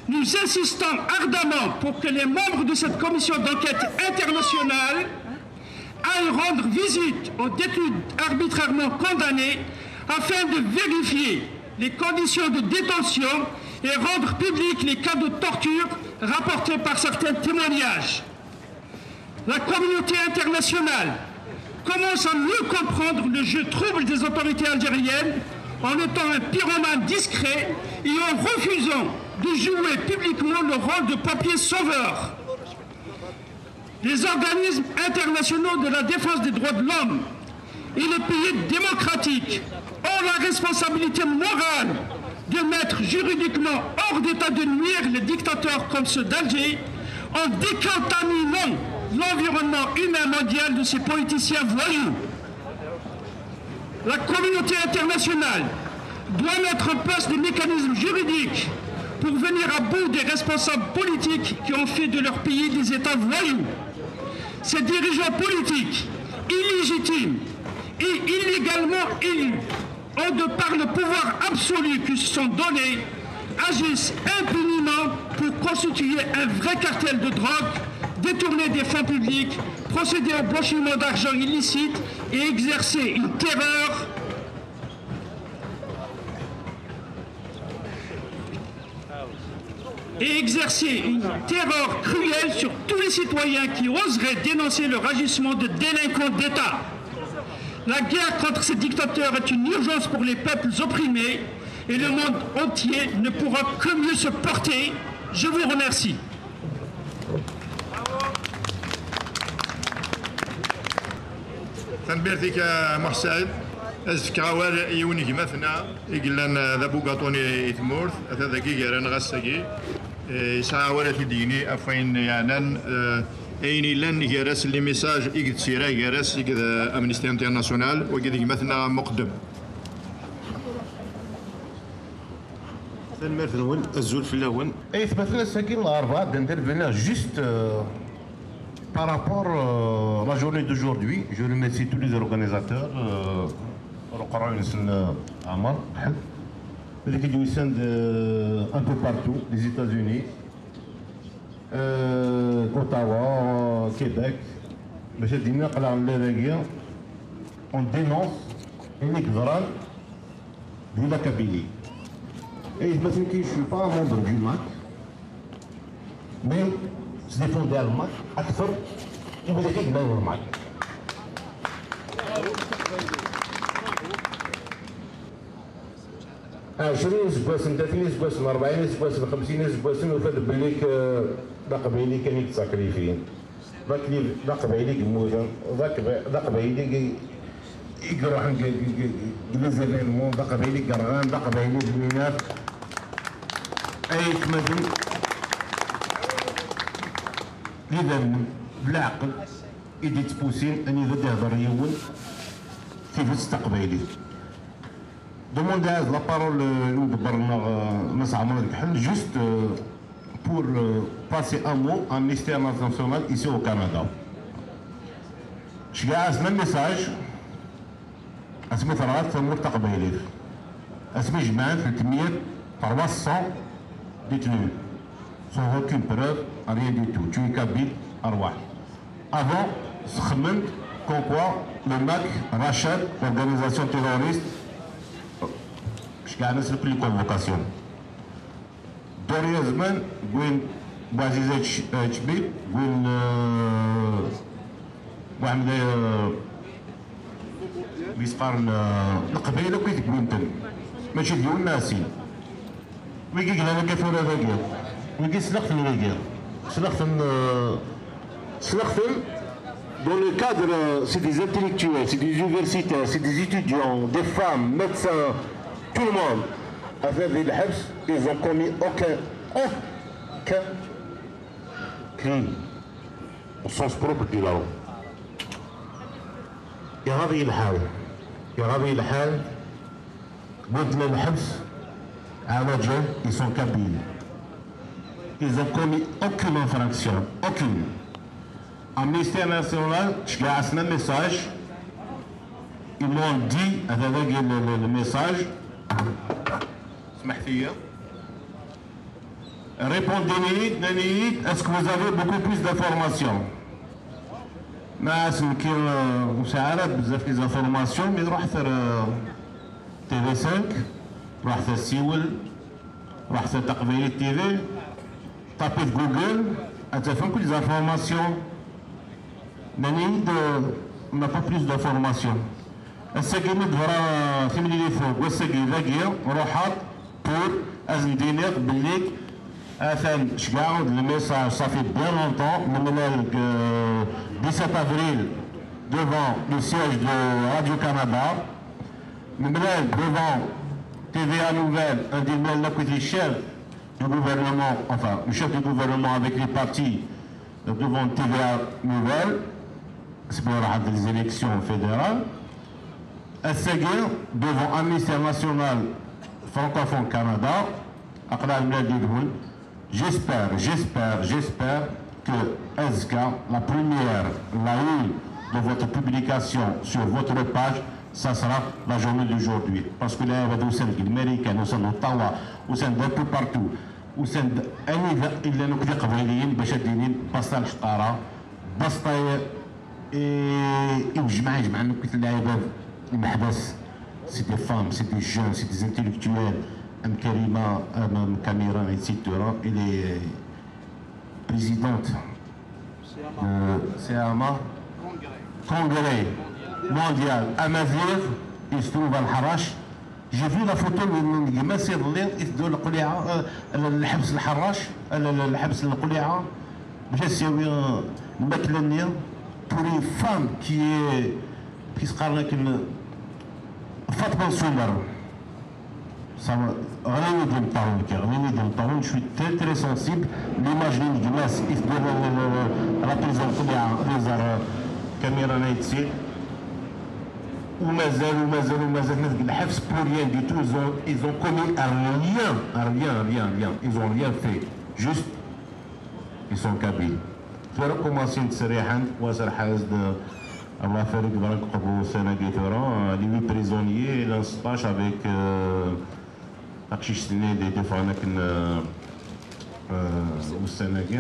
nous insistons ardemment pour que les membres de cette commission d'enquête internationale rendre visite aux détenus arbitrairement condamnés afin de vérifier les conditions de détention et rendre publics les cas de torture rapportés par certains témoignages. La communauté internationale commence à mieux comprendre le jeu trouble des autorités algériennes en étant un pyromane discret et en refusant de jouer publiquement le rôle de pompier sauveur. Les organismes internationaux de la défense des droits de l'homme et les pays démocratiques ont la responsabilité morale de mettre juridiquement hors d'état de nuire les dictateurs comme ceux d'Alger en décontaminant l'environnement humain mondial de ces politiciens voyous. La communauté internationale doit mettre en place des mécanismes juridiques pour venir à bout des responsables politiques qui ont fait de leur pays des États voyous. Ces dirigeants politiques, illégitimes et illégalement élus, ont, de par le pouvoir absolu qui se sont donnés, agissent impunément pour constituer un vrai cartel de drogue, détourner des fonds publics, procéder au blanchiment d'argent illicite et exercer une terreur et exercer une terreur cruelle sur tous les citoyens qui oseraient dénoncer leur agissement de délinquants d'État. La guerre contre ces dictateurs est une urgence pour les peuples opprimés et le monde entier ne pourra que mieux se porter. Je vous remercie. Tanemmirt-ik a Muḥ Saɛid. Ad s-fkeɣ awal i yiwen n gma-tneɣ i yellan d abugaṭuni i tmurt, ata dagi gar-aneɣ ass-agi. Eh, yesɛa awal ad t-id-yini ɣef wayen yeɛnan, eh, ayen yellan gar-as, les messages i yettira gar-as akked Amnesty International, wagi d gma-tneɣ Muqeddem. Tanemmirt-nwen, azul fell-awen. Aytmaten, ass-agi n Larebɛa, ad d-interveniɣ juste, euh, par rapport, euh, la journée d'aujourd'hui. Je remercie tous les organisateurs, euh, Roqran Sen, euh, Amar, Ahmed, les qui descendent, euh, un peu partout, les États-Unis, euh, Ottawa, euh, Québec. Bac ad d-iniɣ aql-aɣ nella dagi, on dénonce ayen i yeḍran di la Kabylie. Aytmaten, je suis pas un membre du MAK, mais je défends le MAK akter i wid i yellan deg le MAK. Ɛecrin iseggasen, tlatin iseggasen, rebɛin iseggasen, xemsin iseggasen, ufa-d belli k-, d aqbayli kan i yettsakrifin. D akli-, d aqbayli i yemmuten, d akba-, d aqbayli i, i iruḥen g, g, g, g les événements, d aqbayli i yerɣan, d aqbayli d minaf. Aytmaten, d idammen, d leɛqel i d-ittpusin anida d-ihder yiwen tidet taqbaylit. Demandez la parole, euh, i umdebber-nneɣ, euh, Mass Ɛmer Deg Ḥel, juste, euh, pour, euh, passer un mot à Amnesty International ici au Canada. Ceggeɛ-asen un message asmi terɣa tamurt taqbaylit, asmi jemɛen tletmya, trois cents détenus, sans aucune preuve, rien du tout. Tu es kabyle, arwaḥ. Avant, sxemmen comme quoi le MAK rachète l'organisation terroriste. Ceggeɛ-asen les convocations. Dor yazman, win Bouaziz H-, Hachmi, win, euh, Mohamed, euh, mi s-qqaren, euh, Leqbayel akk i tegwinten. Mačči d yiwen neɣ sin. Wigi glan akka tura dagi. Wigi sleɣ-ten wigi. Sleɣ-ten, euh, sleɣ-ten dans le cadre, euh, c'est des intellectuels, c'est des universitaires, c'est des étudiants, des femmes, médecins, tout le monde. Atan di lḥebs, ils ont commis aucun, aucun crime au sens propre du terme. Iɣaḍ-iyi lḥal, iɣaḍ-iyi lḥal. Wwin-ten ɣer lḥebs, ɛlaǧal, ils sont kabyles. Ils ont commis aucune infraction, aucune. Amnesty International, ceggeɛ-asen un message. Ils m'ont dit, ata dagi le, le, le message. Smeḥt-iyi. Répondez-iyi, nnan-iyi, est-ce que vous avez beaucoup plus d'informations? Ma ass nekki, euh, ur sɛiɣ ara bzaf les informations, mais ruḥet ar, euh, T V cinq, ruḥet ar Siwel, ruḥet ar Taqbaylit T V, tapez Google, ad tafem kull les informations. Nnan-iyi-d, euh, on n'a pas plus d'informations. Ass-agi mi d-teḍra timlilit n wass-agi dagi, ruḥeɣ pour ad sen-d-iniɣ belli atan cegɛeɣ-d le message, ça fait bien longtemps, nemlal deg, euh, dix-sept avril devant le siège de Radio Canada, nemlal devant T V A Nouvelle, un des mails la côté chef du gouvernement, enfin, le chef du gouvernement avec les partis, euh, devant T V A Nouvelle, c'est pour les élections fédérales. Ass-agi, devant Amnesty International Francophone Canada, aql-aɣ nemlal yid-wen. J'espère, j'espère, j'espère que azekka, la première, la une de votre publication sur votre page, ça sera la journée d'aujourd'hui. Parce que là, il y a des gens de l'Amérique, nous sommes Ottawa, nous sommes un peu partout, nous sommes, il y a des gens qui sont basé à Dini, basé à Shtara, basé et, et je m'en, je m'en occupe là, les meḥbas, c'est des femmes, c'est des jeunes, c'est des intellectuels, M. Karima, M. Kamira, et cetera. Elle est présidente de C M A, Congrès mondial. Amazigh, il se trouve à Lḥerrac. J'ai vu la photo n gma-s iḍelli i teddu leqliɛa, euh, lḥebs Lḥerrac, euh, lḥebs Leqliɛa, bac ad s-yawi, euh, lmakla-nni pour une femme qui est, qui se qqaren akken, Fatma Nsumer. Ça, ɣlin-iyi-d imeṭṭawen, ɣlin-iyi-d imeṭṭawen, je suis très, très sensible. L'image n gma-s i teddu à la prison Leqliɛa, les arts, Kamira Naitsi. Ou mazal, ou mazal, ou mazal, mais le Hafs pour rien du tout, ils ont, ils ont commis rien, rien, rien, rien, ils ont rien fait, juste, ils sont kabyles. Tura commencé ntserriḥen, wa serḥaz de, Allah farik barak qbu sanaga tura, les huit prisonniers, llan seṭṭac avec, euh, aqcic-nni d-, d-iffɣen akken, euh, euh, ussan-agi.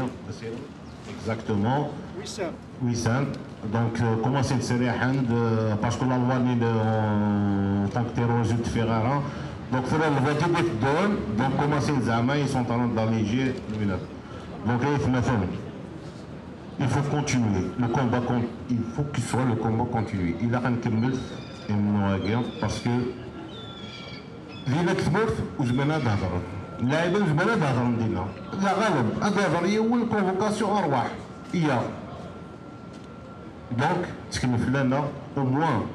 Exactement. Wissam. Donc, euh, commencé ntserriḥen, parce que la loi-nni, euh, en tant que terroriste, ur d-teffiɣ ara. Donc, tura lhudud i teddun, donc commencé zeɛma, ils sont en train d'alléger le mineur. Donc, aytmaten, il faut continuer. Le combat, con-, il faut qu'il soit le combat continu. Ilaq ad nkemmel imennuɣ-agi, parce que dinna deg tmurt ur zmiren ad hedren. Lɛibad ur zmiren ad hedren dinna. La ɣaleb, ad ihder yiwen, convocation, arwaḥ. Iya. Donc, ttkel fell-aneɣ, au moins,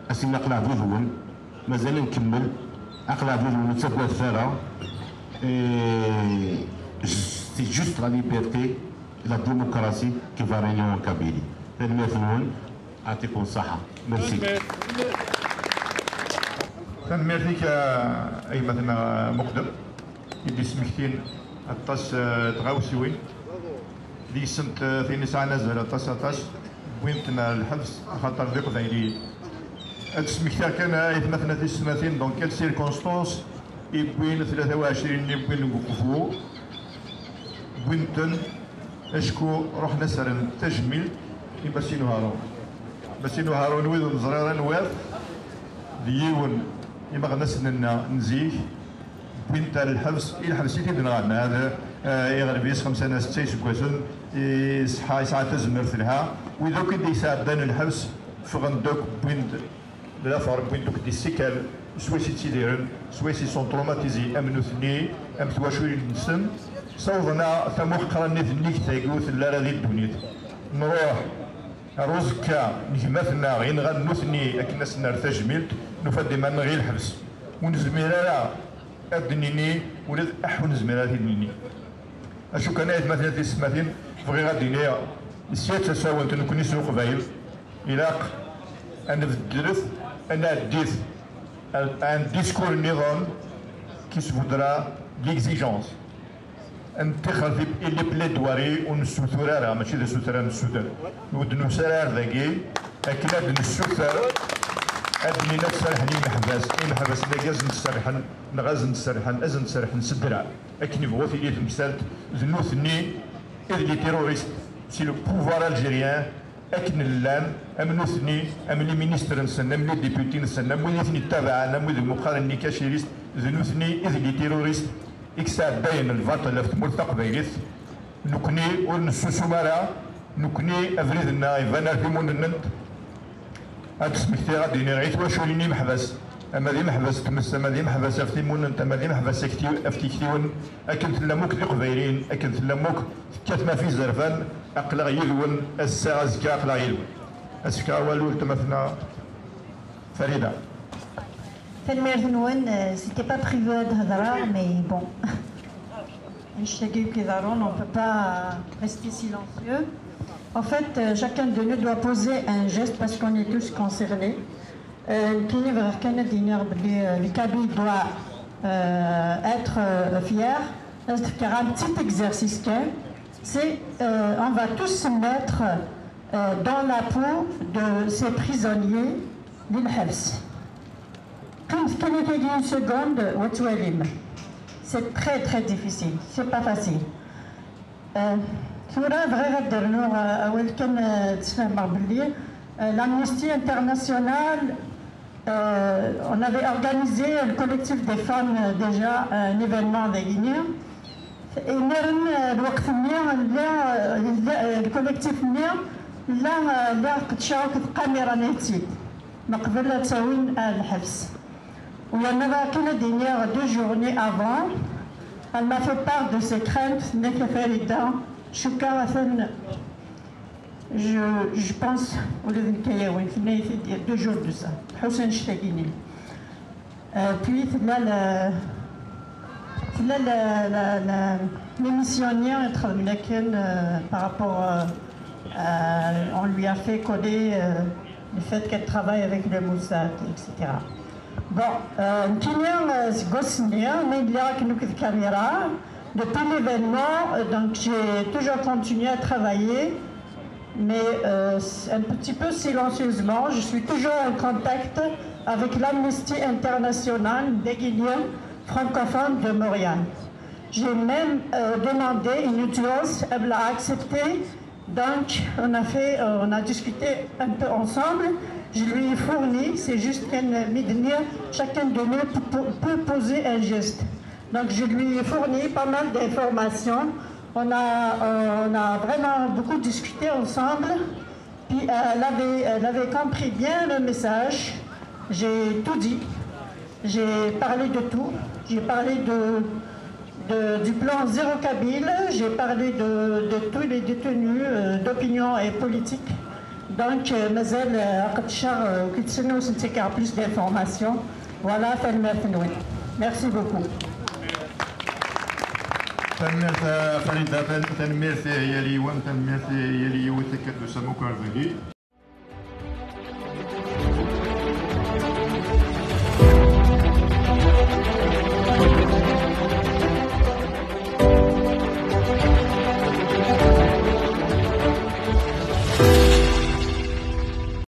ad s-nini aql-aɣ did-wen, mazal ad nkemmel, aql-aɣ did-wen, ur ttaggadet ara. Et c'est juste la liberté et la démocratie qui va régner en Kabylie. Tanemmirt-nwen, ɛṭikum ṣṣaḥa. Merci. Tanemmirt-ik, a gma-tneɣ Muqdem, i d-yesmektin aṭas, eh, n tɣawsiwin. Deg-sent, eh, tin yesɛan azal aṭas, aṭas, wwin-ten ar lḥebs, axaṭer d iqbayliyen. Ad d-smektiɣ kan, eh, aytmaten, tisetmatin, dans quelles circonstances i wwin tlata u ɛecrin i wwin deg uqbu, wwin-ten acku ruḥen ad sren tajmilt i Masin Uharun. Masin Uharun, wid ur neẓri ara anwa-t, d yiwen imeɣnasen-nneɣ n zik, wwin-t ar lḥebs, i lḥebs i t-id-nɣan, hada, eh, iɣleb-it xemsa neɣ setta iseggasen, iṣeḥḥa, yesɛa tazmert telha. Wid akk i d-yesɛeddan lḥebs, ffɣen-d akk, wwin-d lafar, wwin-d akk-d issikel, swayes i ttidiren, swayes ils sont traumatisés, am nutni, am twaculin-nsen, sawḍen-aɣ tamuḥqranit nnig tagi ur telli ara di ddunit. Nruḥ ar uẓekka n gma-tneɣ i nɣan nutni akken ad s-nerr tajmilt, nufa-d iman-nneɣ i lḥebs. Ur nezmir ara ad d-nini ula d aḥ, ur nezmir ara ad t-id-nini. Acu kan, aytmaten, tisetmatin, bɣiɣ ad d-iniɣ, sya d tasawent, nekkni s Leqbayel, ilaq ad nbeddlet, ad nɛeddit ar un discours nniḍen qui se voudra de l'exigence. Ad nettixer les plaidoiries ur nessutur ara, mačči d asuter ad nessuter. Ur d-nusi ara ar dagi akken ad nessuter, ad d-nini ad serḥen i yimeḥbas. Imeḥbas-nni ad sen-serḥen, neɣ ad sen-serḥen, ad sen-serḥen s ddreɛ. Akken ibɣu tili temsalt, d nutni i d les terroristes, c'est le pouvoir algérien Akken llan, am nutni, am les ministres-nsen, am les députés-nsen, am wid i ten-ittabaɛen, am wid i qqaren les cachiristes, d nutni i d les terroristes i yesɛeddayen lbaṭel ɣef tmurt taqbaylit. Nekni ur nessusum ara, nekni abrid-nneɣ iban ar timunent. Ad d-smektiɣ, ad d-iniɣ i twaculin imeḥbas, ama d imeḥbas n tmes, ama d imeḥbas ɣef timunent, ama d imeḥbas akti-, ɣef tiktiwin, akken tellam akk d iqbayliyen, akken tellam akk tekkatem ɣef izerfan, aql-aɣ yid-wen ass-a, azekka aql-aɣ yid-wen. Ad s-fkeɣ awal i weltma-tneɣ Farida. Tanemmirt-nwen, euh, c'était pas prévu ad hedreɣ, mais bon. Annect-agi i iḍerrun, on peut pas rester silencieux. En fait, euh, chacun de nous doit poser un geste parce qu'on est tous concernés. Euh, nekkini bɣiɣ kan ad d-iniɣ belli, euh, le Kabyle doit, euh, être, euh, fier. Ad fkeɣ un petit exercice kan. C'est, euh, on va tous se mettre, euh, dans la peau de ces prisonniers di lḥebs. Qqim kan akkagi une seconde, wa twalim. C'est très, très difficile. C'est pas facile. Euh, tura bɣiɣ ad d-rnuɣ, euh, awal kan, euh, ad d-sfehmeɣ belli, euh, l'Amnesty International, euh, on avait organisé, le collectif des femmes, euh, déjà un événement dagini. Imiren, euh, lweqt-nni, la, la, euh, le collectif-nni, la, euh, la qedceɣ akked Qamira Nayt-id. Meqbel ad tawin ar lḥebs. U yerna akken ad d-iniɣ deux journées avant, elle m'a fait part de ses craintes, tenna-k a Farida, cukkeɣ atan, je, je pense, ula d nekk ay awin, tenna-yi-t-id il y a deux jours de ça, tḥus annect-agi-nni. Euh, puis tella la, tella la, la, la, l'émission-nni i txedmem akken, euh, par rapport, euh, euh, on lui a fait coller, euh, le fait qu'elle travaille avec le Mossad, et cetera. Bon, euh, nekkini, euh, seg wass-nni, mi lliɣ akken akked Kamira, depuis l'événement, euh, donc j'ai toujours continué à travailler, mais, euh, un petit peu silencieusement. Je suis toujours en contact avec l'Amnesty International des Guinéens francophones de Montréal. J'ai même, euh, demandé une audience, elle l'a acceptée. Donc, on a fait, euh, on a discuté un peu ensemble. Je lui ai fourni, c'est juste qu'elle me dit, chacun de nous peut, peut poser un geste. Donc, je lui ai fourni pas mal d'informations. On a, euh, on a vraiment beaucoup discuté ensemble. Puis, euh, elle avait, elle avait compris bien le message. J'ai tout dit. J'ai parlé de tout. J'ai parlé de, de, du plan Zéro Kabyle. J'ai parlé de, de tous les détenus, euh, d'opinion et politique. Donc, euh, mazal, euh, aqedcer, euh, kitsen, on plus d'informations. Voilà, tanemmirt-nwen. Merci beaucoup. Tanemmirt a Farida, tan-, tanemmirt i yal yiwen, tanemmirt i yal yiwet akka d-tusam akk ar dagi.